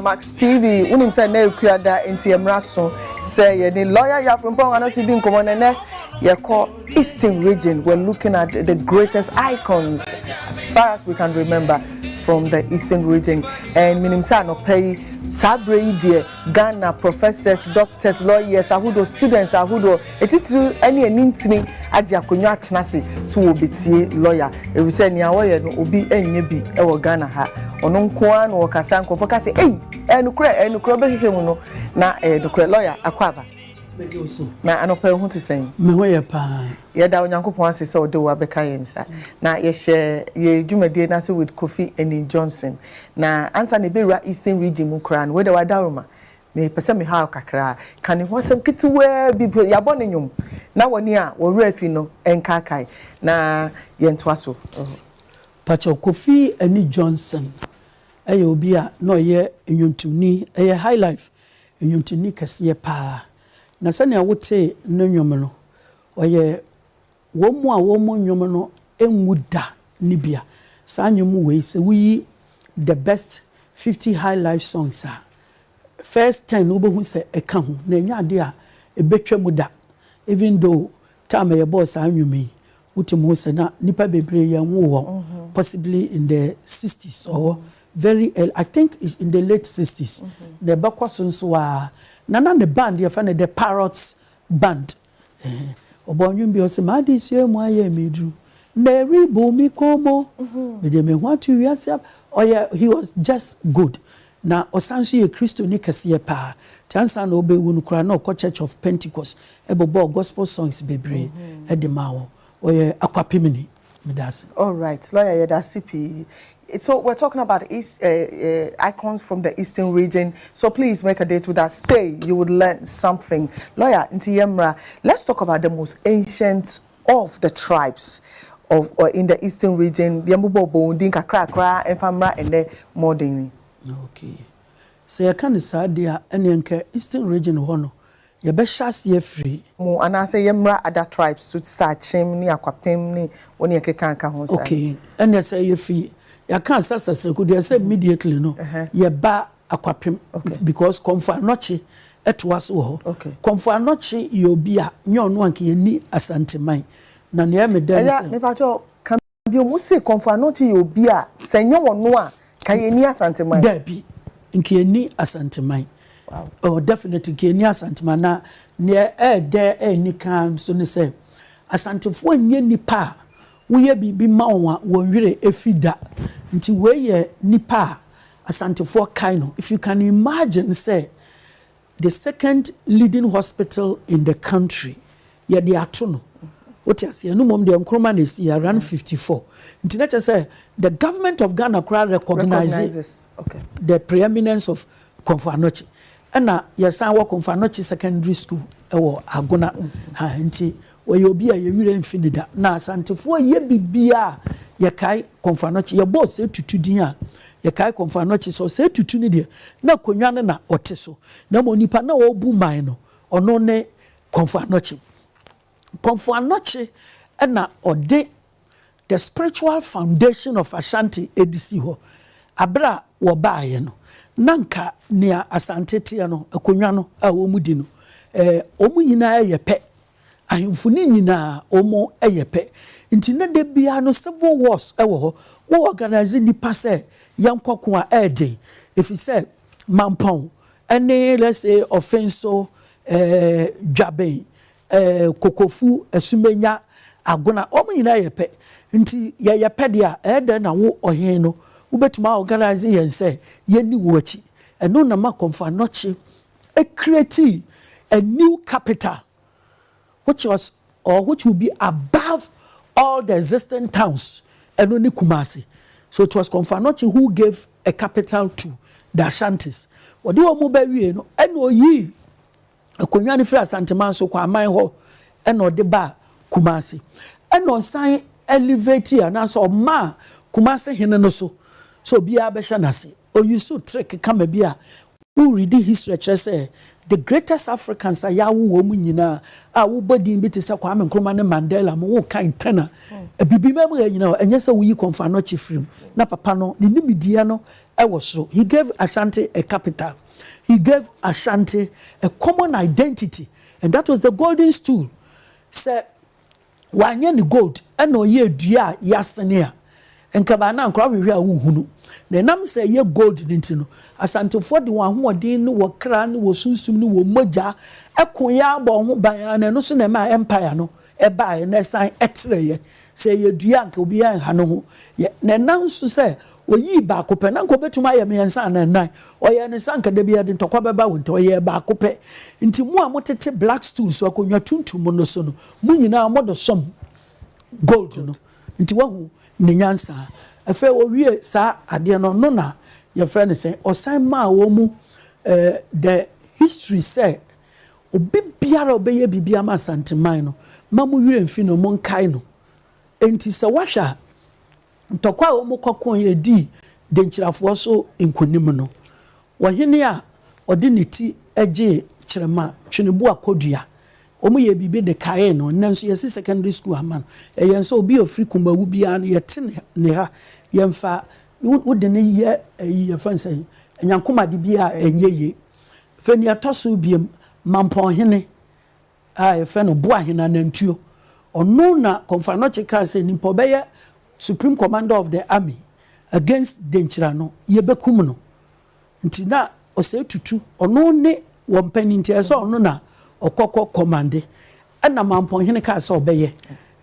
Max TV. Wonim sɛ na ekua da nti mmra so sɛ yɛne lawyer Yaw Frimpong Anokye di nkɔmmɔ. Nɛnɛ yɛkɔ Eastern Region. We're looking at the greatest icons as far as we can remember from the Eastern Region, and minim sɛ anɔpɛ yi, saa abere yi deɛ, Ghana professors, doctors, lawyers ahodoɔ, students ahodoɔ, etitiri ne ani ntini agye akonnwa atena ase so wɔ betie lawyer, efisɛ nea wɔyɛ no, obi nyɛ bi wɔ Ghana ha. Ɔno nko ara na wɔkasa, nkurɔfoɔ kasa, eyi ɛnukurɛ ɛnukurɛ, ɔbɛhwehwɛ mu no na ɛnukurɛ. Lawyer, akɔ aba. Na anɔpɛ ho te sɛn? Me ho yɛ paa. Yɛda Onyankopɔn ase sɛ ɔde wo abɛka yɛn nsa na yɛhyɛ yɛ dwumadie n'ase with Kofi Anin Johnson. Na ansa na ebɛwura Eastern Region mu koraa no, wei de wadaroma mepɛ sɛ meha kakra ka ne ho asɛm ketewaa bi. Yɛabɔ ne nnwom na wɔne a wɔwerɛ afi no nkaakae na yɛntoa so. Pakyɛ, Kofi Anin Johnson ɛyɛ obi a na ɔyɛ nnwomtoni, ɛyɛ high life nnwomtoni kɛseɛ paa. Na sɛnea wote ne nnwom no, ɔyɛ wɔn mu a wɔn mu nnwom no nwu da ne bia. Saa nnwom wei, sɛ woyi the best 50 high life songs a, first 10 wobɛhu sɛ ɛka ho, na ɛnyɛ adeɛ a ɛbɛtwa mu da. Even though time a yɛbɔɔ saa nnwom yi, wotim ho sɛ na nipa bebree yɛn wo wɔ, possibly in the 60s or very early, I think in the late 60s. Na ɛbɛkɔ so nso a, na ne band yɛfrɛ no the Parrots Band. Ɔbɔ nnwom bi, ɔsɛ maa de sua mu ayɛ mi duru na eribu mi kɔn mo mede me ho ato wiase. Ɔyɛ, he was just good. Na ɔsan so yɛ Kristoni kɛseɛ paa. Tí ansa na ɔbɛwu no koraa, na ɔkɔ Church of Pentecost, ɛbɛbɔ gospel songs bebree ɛde ma wɔn. Ɔyɛ Akwapemini. Medase. All right, lawyer, yɛda pii. So we're talking about East, icons from the Eastern Region. So please make a date with us. Stay, you would learn something. Lawyer nti yɛmmra, let's talk about the most ancient of the tribes of or in the Eastern Region. Yɛmbobɔ bɔndin kakrakra ɛmfa mmra ɛnɛ modern. Okay. Sɛ yɛka ne saa deɛ a, ɛneɛ nka Eastern Region hɔ no, yɛbɛhyɛ aseɛ firi mu anaasɛ yɛmmra other tribes so, te sɛ Akyem ne Akwapem ne wɔne yɛkeka nka ho saa. Okay, ɛneɛ sɛ yɛfiri yɛka asa Sasraku deɛ, sɛ immediately no yɛba Akwapem because Kɔmfo Anɔkye ɛtoa so wɔ hɔ. Kɔmfo Anɔkye yɛ obi a nyɛ ɔno anka yɛni Asanteman, na nea ɛmɛ dɛ ne ɛyà sɛ mepatɔ ka bi mu se Kɔmfo Anɔkye yɛ obi a sɛ nyɛ wɔn a ka yɛni Asanteman? Daabi, nka yɛni Asanteman. Oh, definitely nka yɛni Asanteman. Na nea ɛɛdɛ ɛɛni kan nso ne sɛ Asantefoɔ nyɛ nipa a woyɛ biribi ma wɔn a wɔn werɛ efi da. Nti wei yɛ nipa a Asantefoɔ kae no. If you can imagine sɛ the second leading hospital in the country yɛde ato no, wote aseɛ no? Mmom deɛ Nkrumah na esi around 54, nti na kyerɛ sɛ the government of Ghana koraa recognize recognizes the preeminence of Kɔmfo Anɔkye. Ɛna yɛsan wɔ Kɔmfo Anɔkye Secondary School ɛwɔ Agona ha. Nti wɔyɛ obi a yɛwerɛ mfi ne da. Na Asantefoɔ yɛ bibia a, yɛkae Kɔmfo Anɔkye. Yɛbɔɔ sɛ tutu din a, yɛkae Kɔmfo Anɔkye. Sɛ ɔsɛ tutu no deɛ, na akonnwa no na ɔte so, na mmom nipa na ɔrebu man no, ɔno ne Kɔmfo Anɔkye. Kɔmfo Anɔkye ɛna ɔde the spiritual foundation of Ashanti edi si hɔ. Abere a wɔbaeɛ no, na nka nea Asante teɛ no, akonnwa no a wɔn di no, wɔn nyinaa yɛ pɛ. Ahemfo ne nyinaa wɔn yɛ pɛ, nti ne de bia no civil wars wɔ hɔ. Wɔ organize nipa sɛ yɛnkɔko a, ɛɛden, ɛfiri sɛ Mampɔn ɛne, let's say, Ɔfenso, Dwaben, Kokofu, Esumenya, Agona, wɔn nyinaa yɛ pɛ. Nti yɛyɛ pɛ deɛ a, ɛyɛ dɛn na wo ɔhen no wobɛtumi a organize yɛn sɛ yɛnni wo akyi? Ɛno na ma Kɔmfo Anɔkye create a new capital which was or which will be above all the existing towns. Ɛno ne Kumasi. So it was Kɔmfo Anɔkye who gave a capital to the Ashantis. Wɔde wɔn mu bɛwie no, ɛna oyii akonnwa no firi Asanteman so kɔ aman hɔ, ɛna ɔde ba Kumasi, ɛna ɔsan elevate anaasɛ ɔmaa Kumasi hene no so so obiara bɛhyɛ n'ase. Oyi so trick kama bi a Woredi history kyerɛ sɛ the greatest Africans a yɛawo wɔn mu nyinaa a wobɔ din bi te sɛ Kwame Nkrumah ne Mandela mo, woka ntɛn a abibima mu yɛ nyinaa, ɛnyɛ sɛ woyi Kɔmfo Anɔkye firim. Na papa no ne nimdeɛ no ɛwɔ soro. He gave Ashanti a capital, he gave Ashanti a common identity, and that was the golden stool. Sɛ wanyɛ ne gold ɛna ɔyɛ dua a yɛasene a nkaba na nkora hwehwɛ a wohunu na ɛnam sɛ ɛyɛ gold ne nti no, Asantefoɔ de wɔn ahoɔden ne wɔ kra ne wɔ sunsum ne wɔ mogya ɛko yɛ abɔ ho ban a, na ɛno so na ɛma empire no ɛbaeɛ na ɛsan ɛtrɛyɛ. Sɛ ɛyɛ dua, nka obiara nha no ho yɛ. Na ɛnam nso sɛ oyii baako pɛ, na nka obɛtumi ayɛ mmiɛnsa ana nnan, ɔyɛ ne nsa nka da bi yɛde ntɔkwa bɛba wo. Nti ɔyɛ baako pɛ. Nti mo a motete black stool so, akonnwa tuntum no so no, mo nyinaa mode som gold no. Nti wahu ne nyansa. Afei owie saa adeɛ no na yɛfrɛ no sɛ ɔsan maa wɔn mu the history sɛ obi biara a ɔbɛyɛ biribi ama Asanteman no, ma mo werɛ mfi no, mo nkae no. Nti sɛ wahwɛ a, ntɔkwa a wɔn kɔko yɛ di Denkyirafoɔ so nkonim no, wɔhene a ɔde ne ti gye Kyerɛma Tweneboa Kodua, wɔn yɛ biribi de kae no. Nnɛ nso yɛsi secondary school ama no. Ɛyɛ nso obi a ofiri Kumawu biara no, yɛte ne ha, yɛmfa wode ne yɛ ɛyi, yɛfɛn sɛ nyankomade bi a ɛnyɛ yie. Fɛ nea ɛtɔ so biem, Mampɔnhene a yɛfrɛ no Boahene Anantuo, ɔno na Kɔmfo Anɔkye kaa sɛ nipa ɔbɛyɛ supreme commander of the army against Denkyira no, yɛbɛkum no. Nti na ɔsɛ tutu ɔno ne wɔn panyin, nti ɛsɛ ɔno na ɔkɔkɔ command. Ɛna Mampɔnhene kaa sɛ ɔbɛyɛ,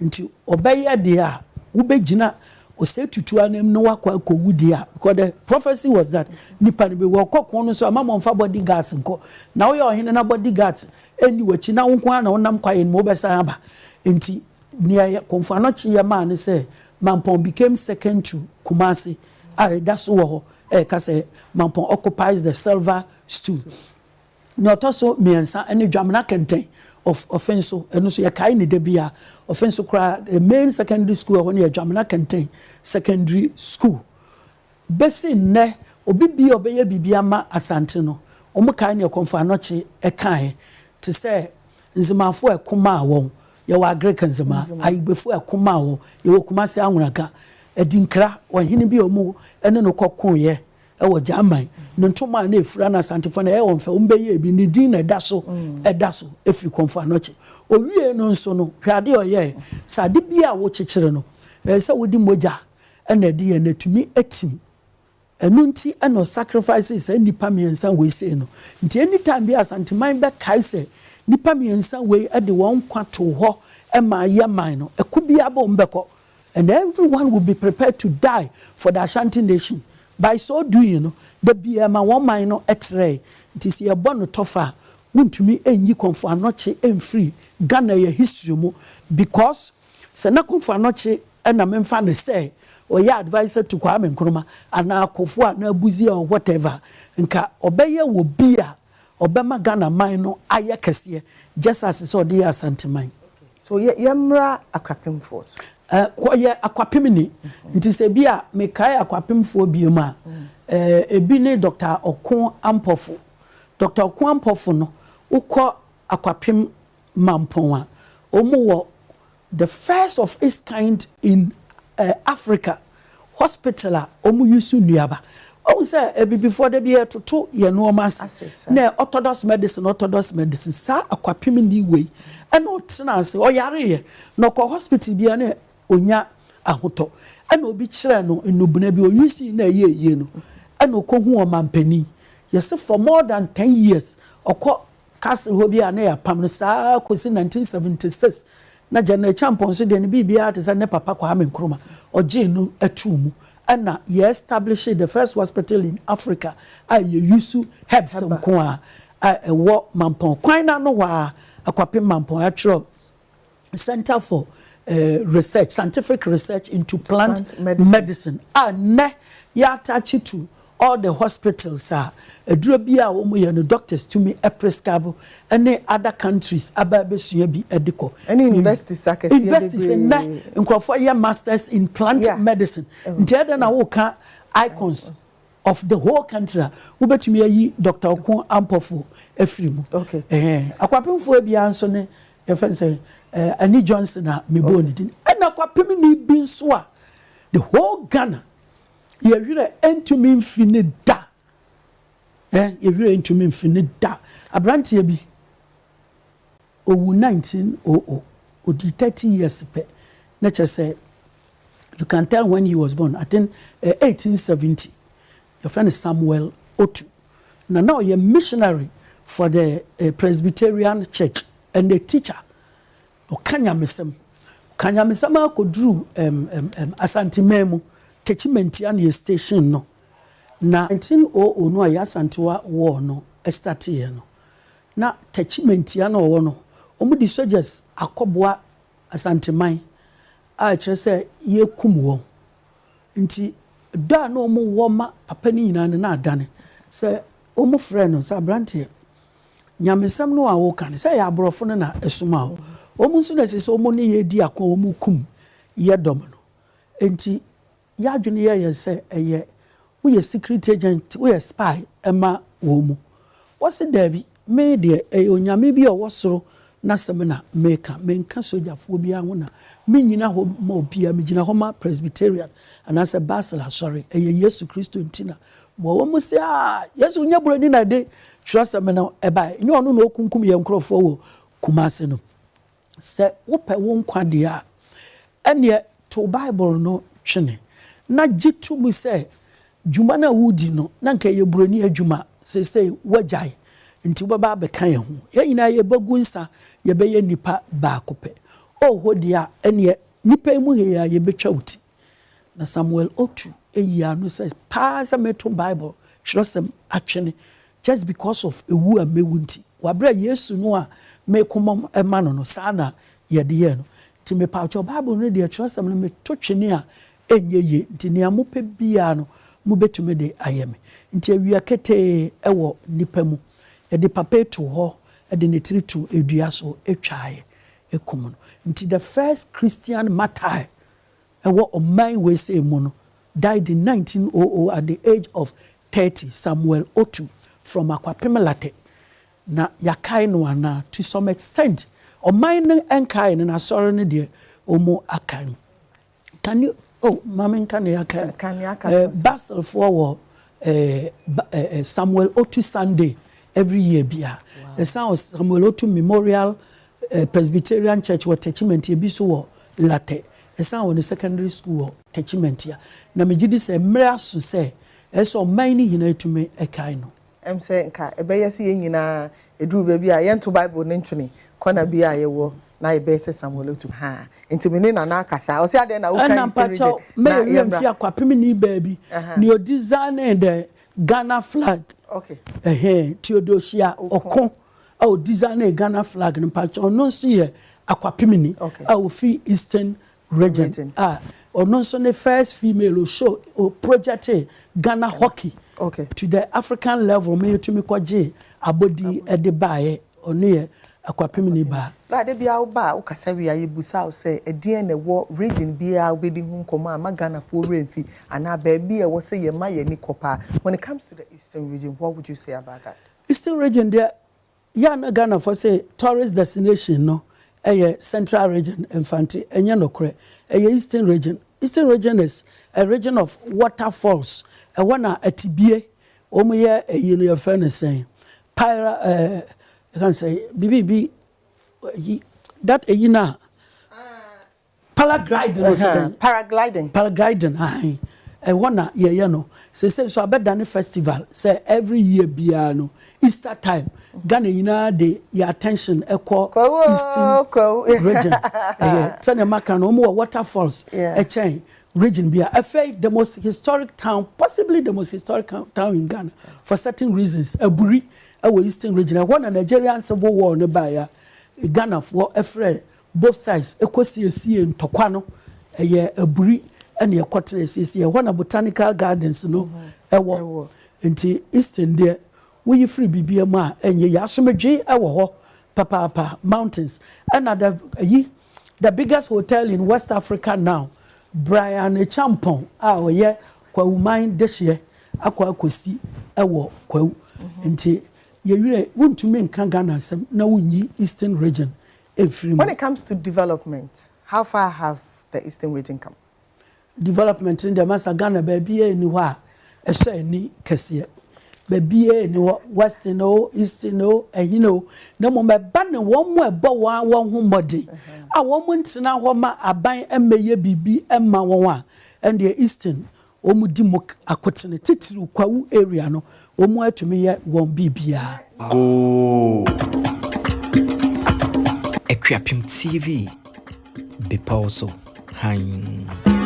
nti ɔbɛyɛ deɛ a wobɛgyina ɔsɛ tutu anam na wakɔ akɔwu deɛ a, because the prophecy was that nipa no bi wɔkɔ ko no so ama mɔmfa body guards nkɔ, na woyɛ ɔhene na body guards ɛni w'akyi na wo nko ara na wonam kwaeɛ no mu, wobɛsan aba. Nti nea Kɔmfo Anɔkye yɛ maa ne sɛ Mampɔn became second to Kumasi a ɛda so wɔ hɔ. Ɛyɛka sɛ Mampɔn occupies the silver stool. Nea ɔtɔ so mmiɛnsa ne Dwamena Kɛntɛn of Ɔfenso. Ɛno nso yɛkae ne da bi a Ɔfenso koraa, the main secondary school ɛhɔ no yɛ Dwamena Kɛntɛn Secondary School. Bɛsi nnɛ, obi bi a ɔbɛyɛ biribi ama Asante no, wɔn kae ne Kɔmfo Anɔkye ɛkae te sɛ Nzemafo ɛko maa wɔn, yɛwɔ Agric Nzema, Ayigbefo ɛko maa wɔn, yɛwɔ Kumasi Anwonaka, Adinkra ɔhene bi a wɔn ɛne no kɔkoeɛ ɛwɔ German ne ntoma a na efura na Asantefoɔ na ɛyɛ wɔn fɛ, wɔn bɛyɛ ebi ne din na ɛda so, ɛda so efiri Kɔmfo Anɔkye. Owie no nso no, hwɛ ade a ɔyɛ sɛ ade bi a wɔkyekyere no, ɛyɛ sɛ wɔde mogya ɛna ɛde yɛ na etumi etim. Ɛno nti ɛna sacrifice sɛ nipa mmiɛnsa wei sei no. Nti anytime bi Asanteman bɛkae sɛ nipa mmiɛnsa wei ɛde wɔn nkwa to hɔ ɛma yɛ man no, ɛko bi abɔ wɔn bɛkɔ, and everyone will be prepared to die for the Ashanti nation. By so doing no, da bi ɛma wɔn man no ɛtrɛ. Nti sɛ yɛbɔ no tɔfa a, wontumi ɛnyi Kɔmfo Anɔkye ɛmfiri Ghana yɛ history mu, because sɛ na Kɔmfo Anɔkye ɛna memfa ne sɛ ɔyɛ adviser to Kwame Nkrumah anaa Akofo anaa Busia or whatever, nka ɔbɛyɛ wɔ bi a ɔbɛma Ghana man no ayɛ kɛseɛ just as sɛ ɔde yɛ Asanteman. So yɛmmra Akwapemfoɔ so. Kɔyɛ Akwapem ni. Nti sɛ bi a mekae Akwapemfoɔ bio a, ebi ne Dr Ɔko Ampɔfo. Dr Ɔko Ampɔfo no, wokɔ Akwapem Mampɔn a, wɔn wɔ the first of its kind in Africa hospital a wɔn use nnuaba. Wɔn sɛ abibifoɔ de bi yɛtoto yɛn nneɛma ase na orthodox medicine, orthodox medicine. Saa Akwapem ni wei ɛna ɔtena ase, ɔyareɛ na ɔkɔ hospital bi a na onya ahotɔ, ɛna obi kyerɛ no nnubuna bi oyusi na ɛyɛ yie no, ɛna ɔkɔhu ɔmampanin. Yɛsɛ for more than 10 years ɔkɔ castle hɔ bi a na yɛapam no saa kɔsi 1976 na General Champon nso deɛ ne biribiara te sɛ ne papa Kwame Nkrumah ɔgyee no atuu mu, ɛna yɛ establish the first hospital in Africa a yɛ use herbs nko a a ɛwɔ Mampɔn kwan n'ano hɔ a, Akwapem Mampɔn, atwerɛ Center for Research, Scientific Research into Plant, plant Medicine, medicine a nnɛ yɛ attach to all the hospitals a aduro bi a wɔn yɛ no, doctors tumi prescribe, ɛne other countries aba abɛsua bi ɛde kɔ. Ɛne universities akɛseɛ. Universities nnɛ nkurɔfoɔ yɛ masters in plant medicine. Nti ɛdɛ na wɔka icons. of the whole country a wobɛtumi ayi Dr. Oko Ampofo afiri mu. Akwapemfoɔ biara nso ne yɛfɛ sɛ Ani Johnson a mebɔɔ ne din, ɛna Akwapem ni bi nso a the whole Ghana yɛwerɛ ntumi mfi ne da, yɛwerɛ ntumi mfi ne da. Aberanteɛ bi owu 1900, odi 30 years pɛ, na kyerɛ sɛ you can tell when he was born, I think 1870. Yɛfrɛ no Samuel Otu, na ɔyɛ missionary for the Presbyterian Church and a teacher. Ɔka nyamesɛm, ɔka nyamesɛm akɔduru Asanteman mu, Techimantia ne yɛ station no. Na 1900 no a yɛ Asantewa War no starteɛ no, na Techimantia no ɔwɔ no, wɔn de soldiers akɔboa Asanteman a kyerɛ sɛ yɛkum wɔn. Nti dɔ a na wɔn wɔ ma papa no nyinaa no na adane sɛ wɔn frɛ no sɛ, "Aberanteɛ, nyamesɛm no a wɔka no sɛ ɛyɛ aborɔfo no na ɛsoma o, wɔn nso na ɛsɛ sɛ wɔn ne yɛ di ako a wɔn kum yɛ dɔm no. Nti yɛadwene yɛ yɛ sɛ ɛyɛ woyɛ secret agent, woyɛ spy ɛma wɔn mu." Wɔsi, "Daabi, me deɛ, ɛyɛ Onyame bi a ɔwɔ soro n'asɛm na meka. Menka sogyafoɔ biara ho na menyina hɔ ma obiara. Megyina hɔ ma Presbyterian anaasɛ Basel asɔre. Ɛyɛ Yesu Kristo nti na ma wɔn mu sɛ aa Yesu nyɛ buroni na ɛde twerɛsɛm no ɛbaeɛ, nyɛ ɔno na ɔkunkum yɛn nkurɔfoɔ wɔ Kumase no. Sɛ wopɛ wo nkwa deɛ a, ɛneɛ to Bible no twene na gye to mu sɛ dwuma no a wodi no na nka ɛyɛ buroni adwuma. Seesei wagyae, nti wobɛba abɛka yɛn ho. Yɛn nyinaa yɛbɛgu nsa, yɛbɛyɛ nipa baako pɛ. Ɔwɔ deɛ a, ɛneɛ nipa yi mu hei a yɛbɛtwa wo ti." Na Samuel Otu eyi ano sɛ paa sɛ meto Bible twerɛsɛm atwene just because of ewu a mewu nti, wabrɛ Yesu no a mekoma ɛma no no saa na yɛde yɛ no. Nti mepaakyɛw, Bible no deɛ, twerɛsɛm no meto twene a ɛnyɛ yie. Nti nea mopɛ biara no mobɛtumi de ayɛ me. Nti awia ketee ɛwɔ nipa mu, yɛde papa to hɔ, ɛde ne tiri to edua so, etwaeɛ ekum no. Nti the first Christian martyr ɛwɔ ɔman wei sɛ mu no died in 1900 at the age of 30, Samuel Otu from Akwapem Late. Na yɛakae no anaa? To some extent, ɔman no nkae no, n'asɔre no deɛ, wɔn akae no. Can you, oh, maame, nka na yɛakae no. Baselfoɔ wɔ Samuel Otu Sunday every year bia. Ɛsan wɔ Samuel Otu Memorial Presbyterian Church wɔ Techimantia, ebi so wɔ Late. Ɛsan wɔ ne secondary school wɔ Techimantia. Na megye di sɛ mmerɛ aso sɛ ɛsɛ ɔman no nyinaa etumi ɛkae no. Sɛ nka ɛbɛyɛ sɛ yɛn nyinaa ɛduru baabi a yɛnto Bible ne ntwene kɔna bi a yɛwɔ na yɛbɛyɛ sɛ Samuel Otu ha. Nti me ne Nana akasa, ɔsɛ adeɛ na woka. Ɛna mpakyɛw, mɛyɛ wura mfi Akwapem ni baabi ne ɔdesign the Ghana flag. Ɛhɛn, Theodosia Ɔko a ɔdesign Ghana flag no, mpakyɛw, ɔno nso yɛ Akwapem ni a ofi Eastern Region, a ɔno nso ne first female o show o project Ghana hockey to the African level ma yɛtumi kɔgye abɔdin ɛde baeɛ. Ɔno yɛ Akwapem ni baa. Ade bia woba a wokasa wie a, yɛbusa wo sɛ ɛdeɛn na ɛwɔ region biara wobɛdi ho nkɔmmɔ a ma Ghanafoɔ werɛ mfi anaa baabi a ɛwɔ sɛ yɛma yɛni kɔ paa. When it comes to the Eastern Region, what would you say about that? Eastern Region deɛ, yɛ na Ghanafoɔ sɛ tourist destination no ɛyɛ Central Region, Mfante, ɛnyɛ nokorɛ. Ɛyɛ Eastern Region. Eastern Region is a region of waterfalls. Ɛhɔ na Atibie wɔn yɛ ɛyi no, yɛfrɛ no sɛn, pyra yɛka sɛ bibi bi that ɛyi na paragliding no sɛ dɛn? Paragliding. Paragliding ahan, ɛhɔ na yɛyɛ no. Sese nso abɛdane festival sɛ every year biara no, Easter time, Ghana nyinaa de yɛ attention ɛkɔ Eastern Region. Ɛyɛ sɛnea maka no, wɔn wɔ waterfalls ɛkyɛn region bi a ɛfɛ, the most historic town, possibly the most historic town in Ghana for certain reasons, Aburi ɛwɔ Eastern Region. Ɛhɔ na Nigerian Civil War ne baeɛ, Ghanafoɔ ɛfrɛ both sides ɛkɔ siesie ntɔkwa no. Ɛyɛ Aburi ɛna ɛkɔtena esiesie. Ɛhɔ na botanical gardens no ɛwɔ. Nti Eastern deɛ, woyi firi biribi mu a ɛnyɛ yɛ asomdwe ɛwɔ hɔ papaapa. Mountains ɛna the ɛyi, the biggest hotel in West Africa now, Bryan Acheampong a ɔyɛ Kwawuman dehyeɛ akɔ akɔsi wɔ Kwawu. Nti yɛwerɛ wontumi nka Ghana asɛm na wonyi Eastern Region mfiri mu. When it comes to development, how far have the Eastern Region come? Development no deɛ masa Ghana baabiara nni hɔ a ɛsɔ ani kɛseɛ. Baabiara nni hɔ, Western o, Eastern o, ɛhene o, na mmom ɛba ne wɔn a ɛbɔ wɔn wɔn ho mmɔden a wɔn ntena hɔ ma aban mmɛyɛ biribi mma wɔn a, ɛndeɛ Eastern wɔn di mu akotene titiriw Kwawu area no wɔn atumi yɛ wɔn biribiara. Goal. Akuapem TV, bepɔw so hann.